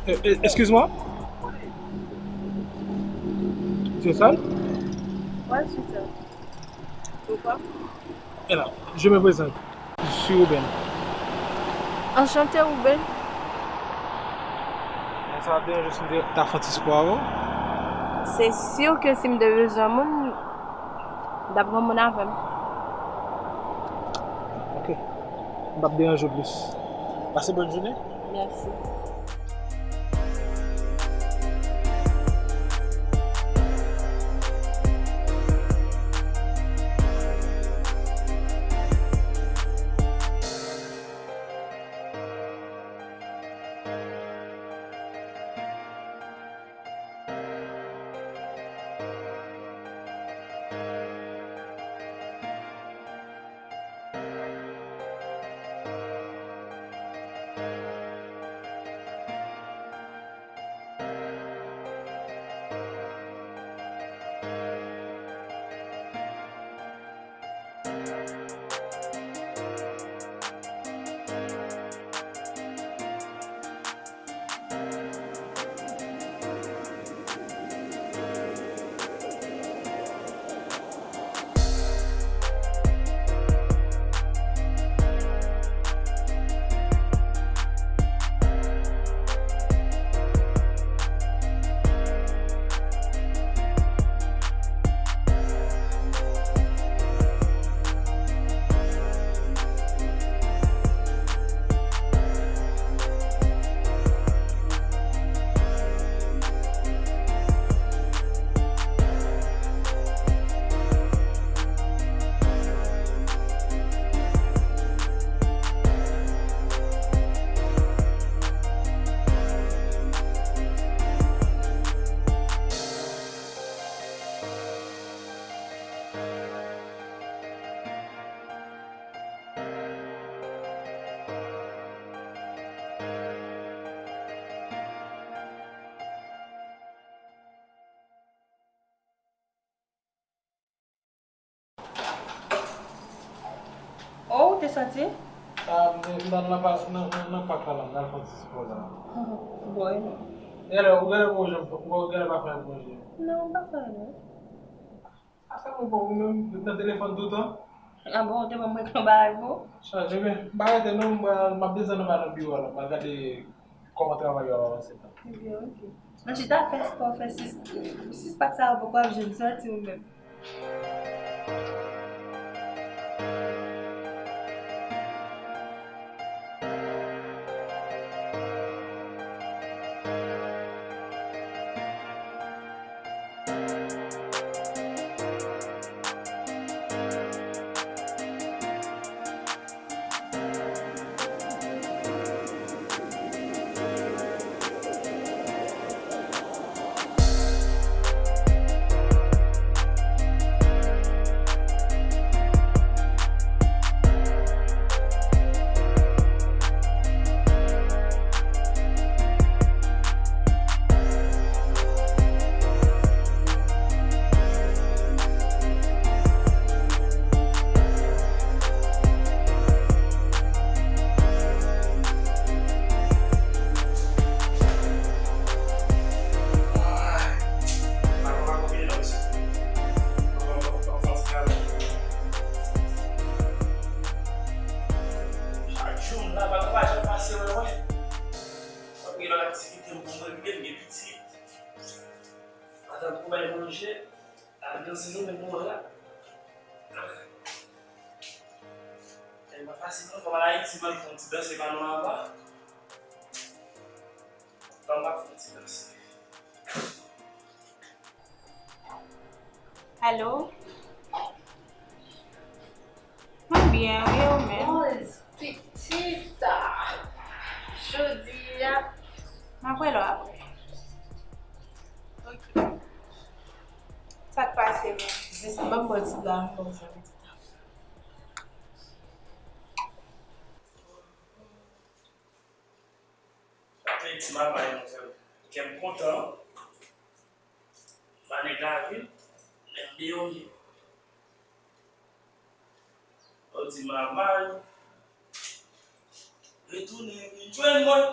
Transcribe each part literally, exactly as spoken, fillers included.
Eh, eh, excuse-moi. Tu es seul? Ouais, je suis seule. Pourquoi? Et là, je me présente. Je suis Ruben. Enchanté, Ruben. Sa ap deranje si m ta fè yon ti spò avè w? Se si ke si m te bezwen moun, m t ap gen moun avè m. Ok. M p ap deranje w plis. Pase bòn jounen. Mèsi. Oh, ou te soti? Ah, m te, m t al nan pa-, nan, nan, nan pak la, la, m t al fè yon ti spò la. Bon, e nou? Genlè, ou genlè pa janm, ou genlè pa fè anyen pou manje. Non, m pa fè anyen. A sa mwen bon, ou menm, nan telefòn toutan? Ah bon, ou te ban mwen yon bagay pou ou? Chaje, men, m pa rete non, m pral, m ap desann anba nan biwo a la, m al gade kòman travay yo ap avanse tan. Ebyen, ok. Nan chita fè spò, fè sis, sis pak sa yo poko ap janm soti ou menm. Chak jou m la, pa gen pa jan pase mwen, mwen. Mwen gen lòt aktivite m pou m regle, m gen pitit. Madanm pou bay manje, lavi an se nou menm nou wè la. E pa fasil non, fò m al Ayiti, m al fè yon ti danse pa nou anba. Fò m al fè yon ti danse. Alo? Mwen byen, wi, ou menm? Bon, pitit, jodi a. M ap rele w apre. Ok. Sa k pase, menm? Jis ban m bò ti dam konsa. Sa fè ti mama yon fè kè m kontan. M pa nèg lavil, men m deyò m ye. Yo di mama yo retounen vin jwenn mwen.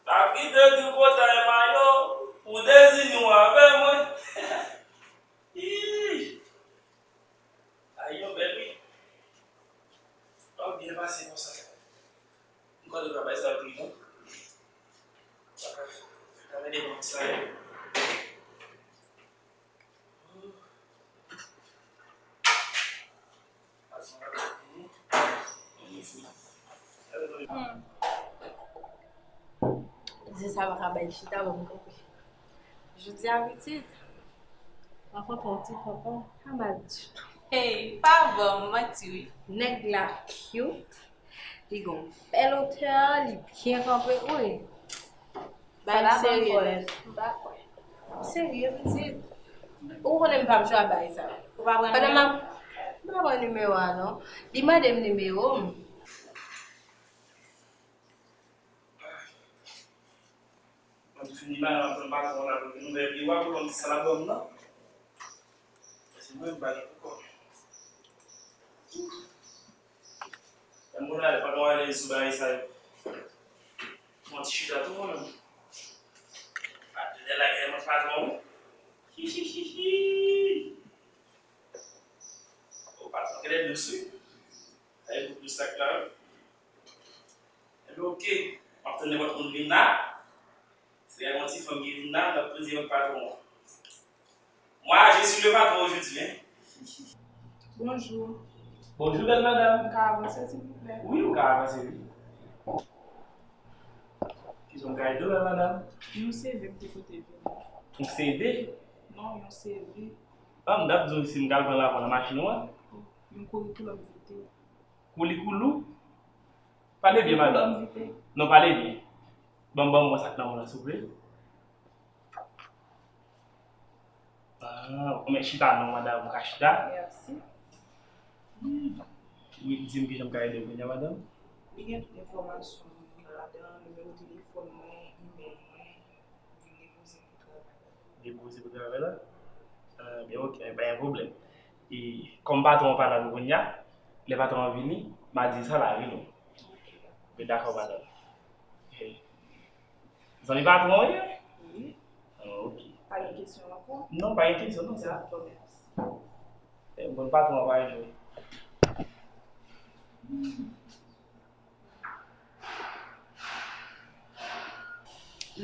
Pa kite tripotay mayo pou dezini w avè mwen. Ih! Ay, yo bèl wi. W ap byen pase konsa. M kwè nou ka bay sa pri non. Sa ka, sa ka mete konsa. Hmm. Se sa pa ka bay chita, ban m kanpe. Jodi a pitit. Rankontre yon ti papa. Pa mal ditou. Hey, pa ban m manti wi. Nèg la cute. Li gon bèl otè, li byen kanpe, wi. Bagay serye nèt. M pa kwè. Serye pitit. Ou konnen m p ap jwe ak bagay sa yo. Ou pa pran nimewo? M pa pran nimewo a non. Li mande m nimewo m. Mwen fini mal antann patwon la pou nou vè pi wa pou konn sa l ap ban m nan. Se mwen m pa gen pou kò. Lè m konn ale patwon ale sou bagay sa yo. Fè yon ti chita tou mwen menm. Patwon la gen yon patwon wi. Hihihihi. O patwon genlè dous wi. Sa e pou dous sak la wi. Ebyen oke. M ap tann nenpòt moun vin la. Se yon ti fanm ki vin la, n ap poze yon patwon. Moi, je suis le patron aujourd'hui, hein. Bonjou. Bonjou, bèl madanm. M ka avanse, silvouplè? Wi, ou ka avanse, wi. Kisa m ka ede w, bèl madanm? Yon C V m te pote vini. Yon C V? Non, yon C V. An, m t ap di w si m ka al pran l avè w nan machin ou an. Yon kourikoulòm vite. Koulikoulou? Pale byen, madanm. Kourikoulòm vite. Non, pale byen. Ban m, ban m wè sa k nan men w la, souple. Ah, men chita non, madanm, ou ka chita? Mèsi. Hmm. Wi, di m kijan m ka ede w kounye a, madanm? Li gen tout enfòmasyon mwen ladan, nimewo telefòn mwen, imèl mwen, vin depoze pou travay la. Depoze pou travay la? Ah, byen, oke, pa gen pwoblèm. E kòm patwon an pa la pou kounye a, lè patwon an vini, m a di sa l a rele w. Oke, dakò. Oke, dakò, madanm. Oke. Zanmi patwon w ye? Wi. Ah, oke. Pa gen kesyon ankò? Non, pa gen kesyon, non, sa. Dakò, mèsi. Eh, bon, patwon an pa jwe.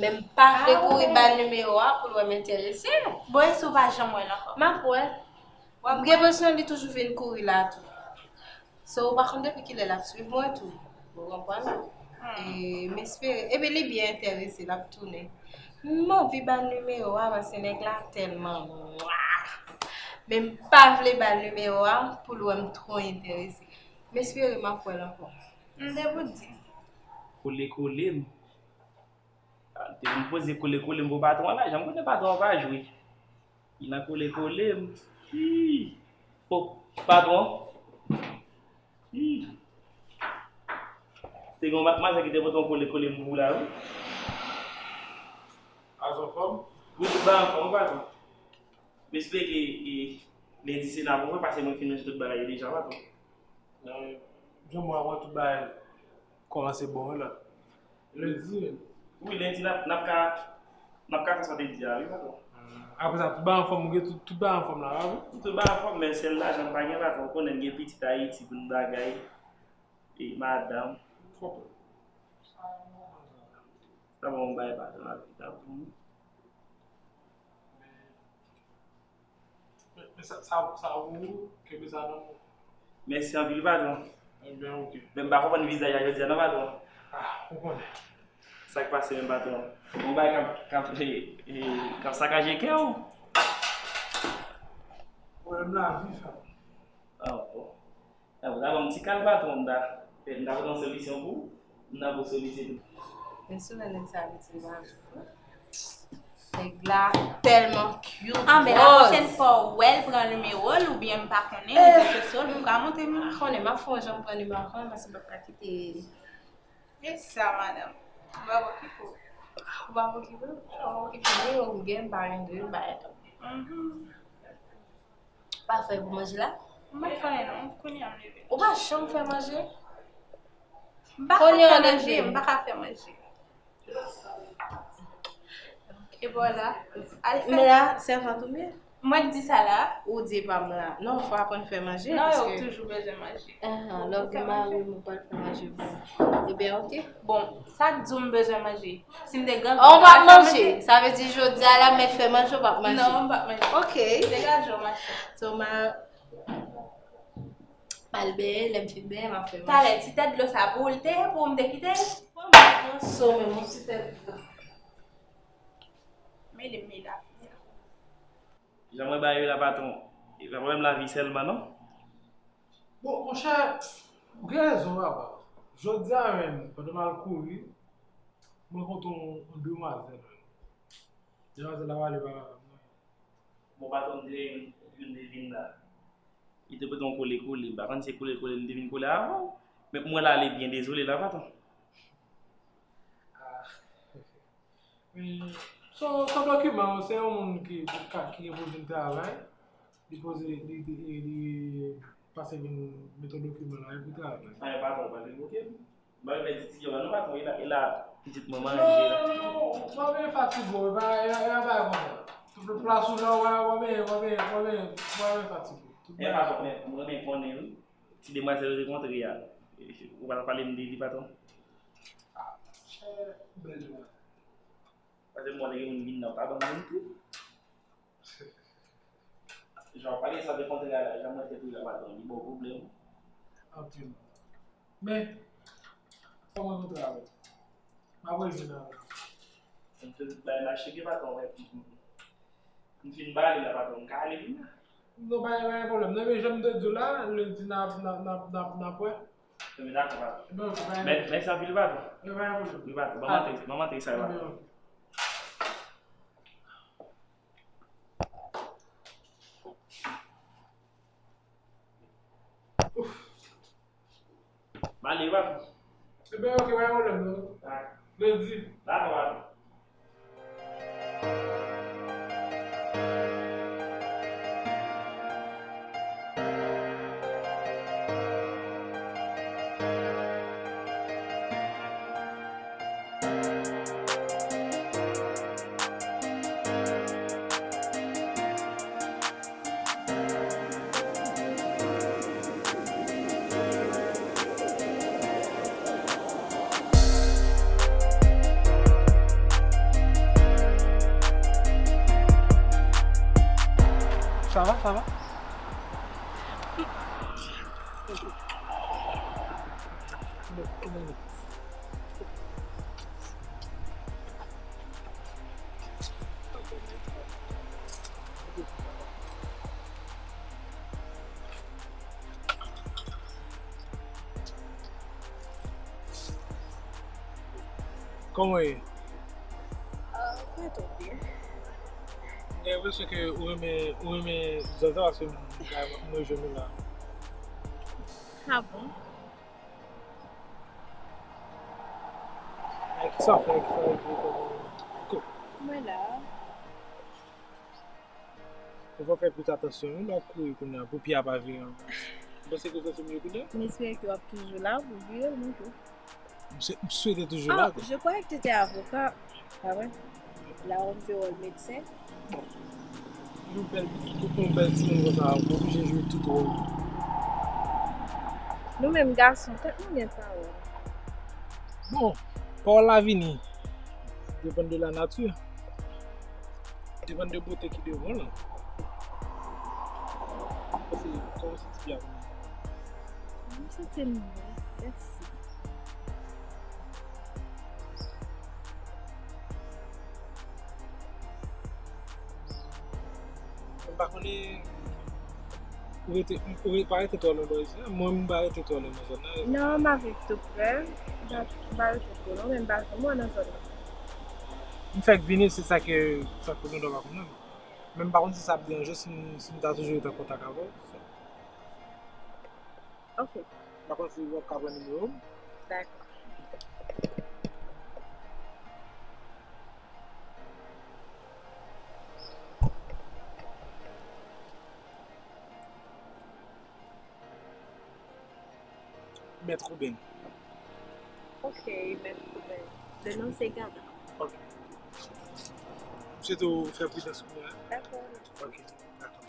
Men m pa vle kouri ba l nimewo a pou l wè m enterese. Bon, e si w pa janm wè l ankò? M ap wè l. M gen enpresyon li toujou vin kouri la tou. So, ou pa konn depi kilè l ap swiv mwen tou. Ou konprann? Hmm. E m espere. Epi li byen enterese, l ap tounen. M anvi ba l nimewo a, paske nèg la tèlman nwa. Men m pa vle ba l nimewo a pou l wè m twò enterese. M espere m ap wè l ankò. M te pou di. Kole kole m. Ah, te vin poze kole kole m pou patwon an la, jan m konnen patwon an pa jwe. Li nan kole kole m. Hi! O, patwon. Hi! Te gen yon matmwazèl ki te pote yon kole kole m pou ou la, wi. Azo anfòm? Wi, tout bagay anfòm, wi, patwon. M espere ke, e, lendi se la pou mwen, paske mwen fin ranje tout bagay yo deja, patwon. Jan m wè, tout bagay kòmanse bon wi la. Lendi menm? Wi, lendi n ap, n ap ka, n ap ka fè sa w te di a, wi, patwon. Hmm, apre sa, tout bagay anfòm, ou gen tout, tout bagay anfòm la, wi? Tout bagay anfòm, men sèl lajan m pa gen, patwon. Ou konnen m gen pitit Ayiti pou n bagay. E madanm. Konprann. Sa bon, m bay patwon la pita pou mwen. Men, men sa, sa, sa ou, kenbe sa nan men w. Mèsi anpil, patwon. Ebyen, oke. Men m pa konprann vizaj la jodi a non, patwon. Ah, ou konnen. Sa k pase menm, patwon? Yon bagay k ap, k ap, e, e, k ap sakaje kè w. Pwoblèm lavi, frè m. Ah, bon. Sa va ban m ti kal patwon, m ta, m ta pote yon solisyon pou ou, m ta pou solisyon tou. Men sou nèg sa vin ti mal. Nèg la tèlman cute. Ah, men la pwochèn fwa w wè l pran nimewo l, oubyen m pa konnen, ou te sosol, ou ka montre m. M pa konnen, m ap fè yon jan m pran nimewo a kanmenm, paske m p ap ka kite. Men sa, madanm. Ou p ap okipe w. Ou p ap okipe w? Ou p ap okipe w, ou gen bagay de bagay. Mhm. Pa fè pou manje la? M pa fè anyen non, kounye a m leve. Ou pa janm fè manje? M pa ka fè manje, m pa ka fè manje. E vwala. Al fè. M la, sèvant ou byen? Mwen k di sa la. Ou di e pa m la. Non, fò aprann fè manje. Non, yo toujou bezwen manje. Ahan, lè w vin mari m, ou pral fè manje pou mwen. Ebyen, oke. Bon, sa k di w m bezwen manje? Si m te grangou, m pral fè manje. Ou p ap manje. Sa vle di jodi a la, mèt fè manje, ou p ap manje. Non, m p ap manje. Oke. Degaje w, ma chè. So, ma, m al benyen, lè m fin benyen, m ap fè manje. Talè, ti tèt dlo sa pou ou l te ye, pou m te kite l? Mwen, mwen, mwen so, men mwen ti tèt dlo. Mele, mele, la. Jan mwen ba yo la, patwon, e pa pwoblèm lavi sèlman, non? Bon, monchè, ou gen rezon, papa. Jodi a menm, pandan m al kouri, mwen rankontre yon, yon demwazèl. Demwazèl la pale pa mwen. Bon, patwon, m te gen youn, youn te vin la. Li te pote yon kole kole. M pa konn si se kole kole li te vin kole avè w. Men pou mwen la, li byen dezole la, patwon. Ah. Men, se yon, se yon dokiman, se yon moun ki, ki, ki gen pou vin travay. Li poze, li, li, li pase vin met yon dokiman la, li pou travay. Sa e patwon, pa te bloke m. Mwen mèt di ti Jovan, non, patwon, e la, e la, pitit mwen manje la. Non, non, non, w ap vin fatige w, e pa, e pa, e pa bagay konsa. Plas ou la, w ap, w ap vin, w ap vin, w ap vin, w ap vin fatige. E patwon, men, mwen renmen konnen, wi. Ti demwazèl ou te kontre a. Ou pa t ap pale m de li, patwon? Ah, chè, bèl demwazèl. Paske mwen te gen moun vin nan pa ban moun tou. Jan w pale sa de kontre a la, jan mwen te tou la, patwon, li ba w pwoblèm. Anpil. Men, fò mwen kontre avè w. M ap rejwenn avè w. M te bay mache gen patwon, wè. M fin ba li la, patwon, m ka ale vin la. Non, pa, pa gen pwoblèm. Non, men jan m te di w la, lendi n ap, n ap, n ap, n ap, n ap wè. Enben, dakò, patwon. Enben, ok, pa gen pwoblèm. Mè-, mèsi anpil, patwon. Enben, pa gen pwoblèm. Wi, patwon. Ban m antre, ban m antre sa yo, patwon. Enben, ok. M ale, patwon. Enben, ok, pa gen pwoblèm, non. Lendi. Dakò, patwon. Sa va, sa va? Kòman w ye? Ah, pa twò byen. M gen enpresyon ke ou renmen, ou renmen zòn sa paske m, m rejwenn ou la. Ah bon? Men kisa w fè, kisa w fè, ko-, mwen la. Ou fò fè plis atansyon wi lè w ap kouri kounye a pou pye a pa vire ankò. Ou panse ke w santi w miye kounye a? M espere ke w ap toujou la pou vire l, mwen tou. M swe-, m swete toujou la. Ah, je croyais que tu étais avocat. Pa vre? La, w ap jwe wòl medsen. Yon bèl, yon bèl timoun konsa, ou oblije jwe tout wòl. Nou menm gason, tèt nou gen pawòl. Bon, pawòl la vini. Depann de la nature. Depann de bote ki devan w lan. Kòman w santi, kòman w santi pye a kounye a? M santi m byen, mèsi. M pa konnen, ou rete, ou re-, pa rete twò lwen bò isit la. Mwen, m pa rete twò lwen nan zòn nan. Non, m ap viv tou prè. M pa, m pa rete twò lwen, men m pa janm wè nan zòn nan. M fèk vini, se sa ke, sa ke nou pa konn. Men m pa konn si sa ap deranje w si m, si m ta toujou rete an kontak avè w. Ok. M pa konn si w ap ka pran nimewo m. Dakò. Mèt Ruben. Ok, Mèt Ruben. Le non se Gaga. Ok. M swete w fè pridans kounye a. Dakò. Ok, dakò.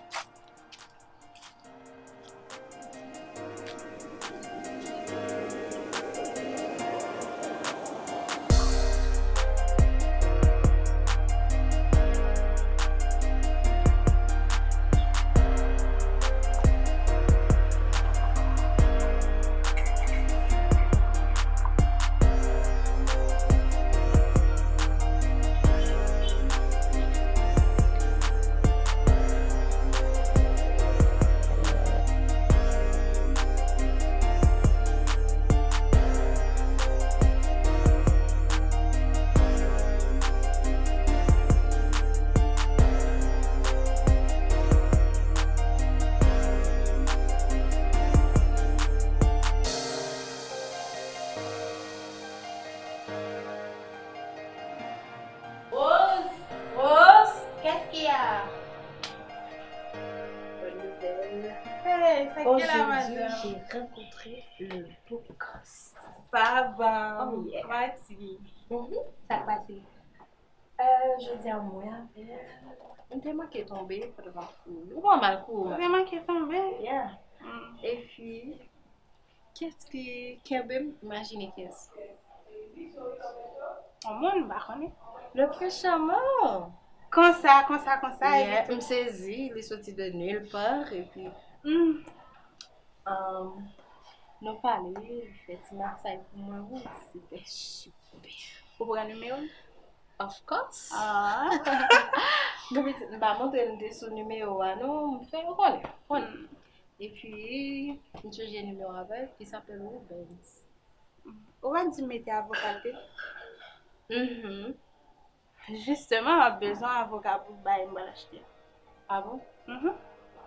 Rose, Rose, qu'est-ce qu'il y a? Bonne nouvelle. Hey, c'est quelle la Aujourd'hui, madame? J'ai rencontré le beau gosse. Papa, oh, yeah. Mati. Mhm. Sa k pase? Euh, jodi a mwen avè l, m te manke tonbe pandan m ap kouri. Ou pa mal kouri. Ou te manke tonbe? Yeah. Mm. Epi, kiyès ki kenbe m? Imajine kiyès. Yon moun, m pa konnen. Le prince charmant. Konsa, konsa, konsa, yeah, epi tou. M sezi, li soti de nulle part, epi, hmm, um, nou pale, li fè ti masaj pou mwen, wi, se te super. Ou pran nimewo l? Of course. Ah. Depi ti, m pa montre l m te sou nimewo a, non, m fè, ou konnen, ou konnen. Hmm. Epi, m chanje nimewo avè l, ki s'appelle Rubens. Ou pa di mete avoka l te? Mhm. Jisteman, m ap bezwen avoka pou bagay m pral achte a. Ah bon? Mhm.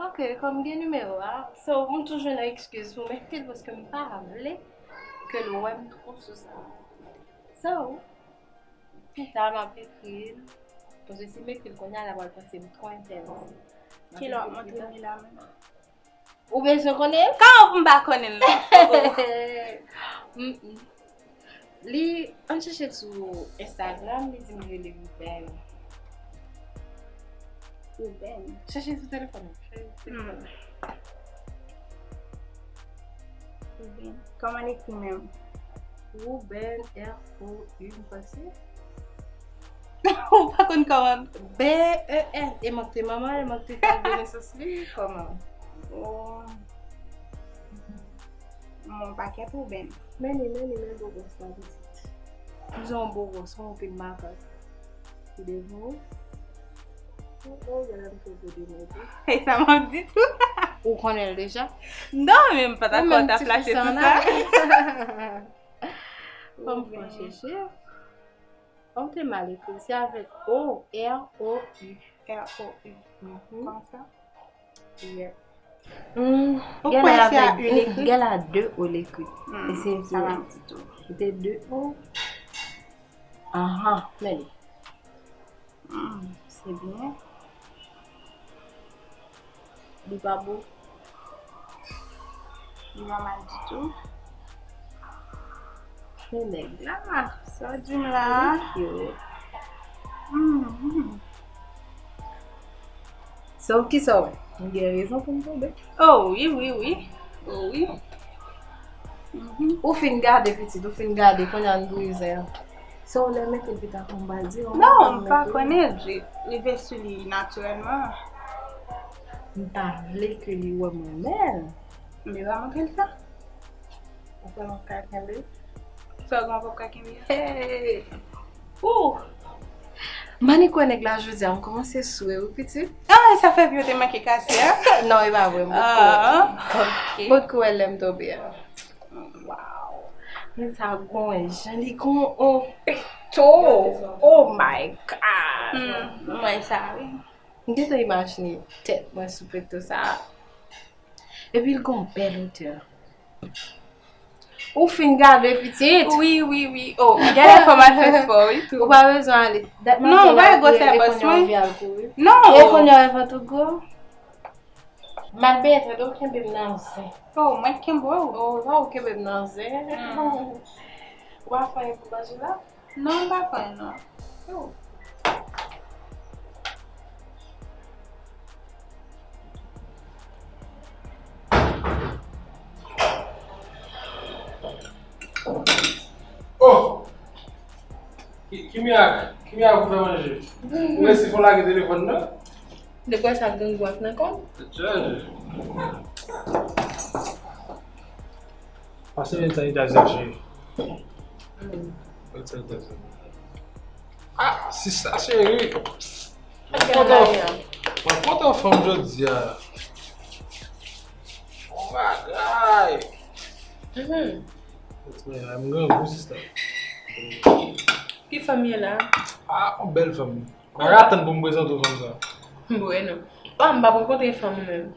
Ok, kòm gen nimewo a, so, m toujou nan ekskiz pou m ekri l, paske m pa vle ke l wè m twò sou sa. So, pita m ap ekri l, paske si m ekri l kounye a, l ap pral panse m twò entèlektyèl. Kilè w ap montre m li la menm? Ou bezwen konnen l? Kòman pou m pa konnen l la? Mm, mm. Li, ann chèche l sou Instagram, li di m li rele Ruben. Ruben. Chèche l sou telefòn nan. Chèche l sou telefòn nan. Hmm. Ruben. Kòman l ekri menm? Ruben, R O U, m panse. Ou pa konn kòman? B E N. E mank te manman, e mank te fè de nesans li, kòman? Oh. Mon pakèt Ruben. Men li, men li, men bogòs la, pitit. Li se yon bogòs, yon pil makak. Li devan ou. Oh, oh, gade m fè gode mwen tou. E sa m ap di tou. Ou konnen l deja? Non, men m pa t ankò ta flache sou sa. Fò m pran chèche. Ou te mal ekri l, se avèk O, R O U. R O U. Mhm. Konsa? Yeah. Hmm, ou kwè se a U l ekri? Gen la de O l ekri. Hmm, e se sa m ap di tou. Ou te de O. Ahan, men li. Hmm, se byen. Li pa bo. Li pa mal ditou. Men nèg la. Sa w di m la? Li cute. Mhm. So, kisa w wè? M gen rezon pou m tonbe? Oh, wi, wi, wi. Oh, wi. Mhm. Ou fin gade, pitit, ou fin gade, kounye a n brize. Sa w lè mete l pita pou m pa di w? Non, m pa konnen, rive sou li natirèlman. M pa vle ke li wè mwen, men. Men pa montre l sa. Ou kwè m ap ka kenbe? Sa w gen w p ap ka kenbe a? Hey! Ooh! M annik wè nèg la jodi a, m kòmanse swe wi, pitit. Ah, sa fè pye w te manke kase a? Non, e pa vre, m potko. Ah. Ok. Potko wè lè m tonbe a. Wow. Men sa gon jan li gon on pekto. Oh my God. Hmm, m wè sa wi. M gentan imajine tèt mwen sou pekto sa. Epi l gon bèl odè. Ou fin gade pitit? Wi, wi, wi. Oh, genlè fò m al fè spò wi tou. Ou pa bezwen ale. Dat maten la, ou pa gen gwosè bòs mwen. Non. E kounye a vant ou gwo? M al benyen tande w kenbe m nan zen. Oh, mwen kenbe w? Oh, la ou kenbe m nan zen. Mm. Ou pa fè anyen pou bòs ou la? Non, m pa kwè non. Oh. Oh! Ki, ki mirak? Ki mirak pou fè manje? Ou resi fò lage telefòn nan? Depi sa grangou ak nan kò m. Tèt chaje. Pase men sanitayzè cheri. Men sanitayzè. Ah, sista cheri. Mwen kontan, mwen kontan fanm jodi a. Bon bagay. Mwen grangou sista. Ki fanm ye la? Ah, yon bèl fanm. Mwen atann pou m prezante w fanm sa. Bueno. Bon, m pa kontre fanm mwen.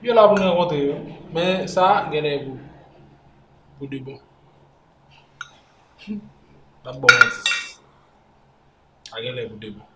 Yo la pou n rankontre yo. Men sa genlè pou pou de bon. N ap ba w manti. Sa genlè pou de bon.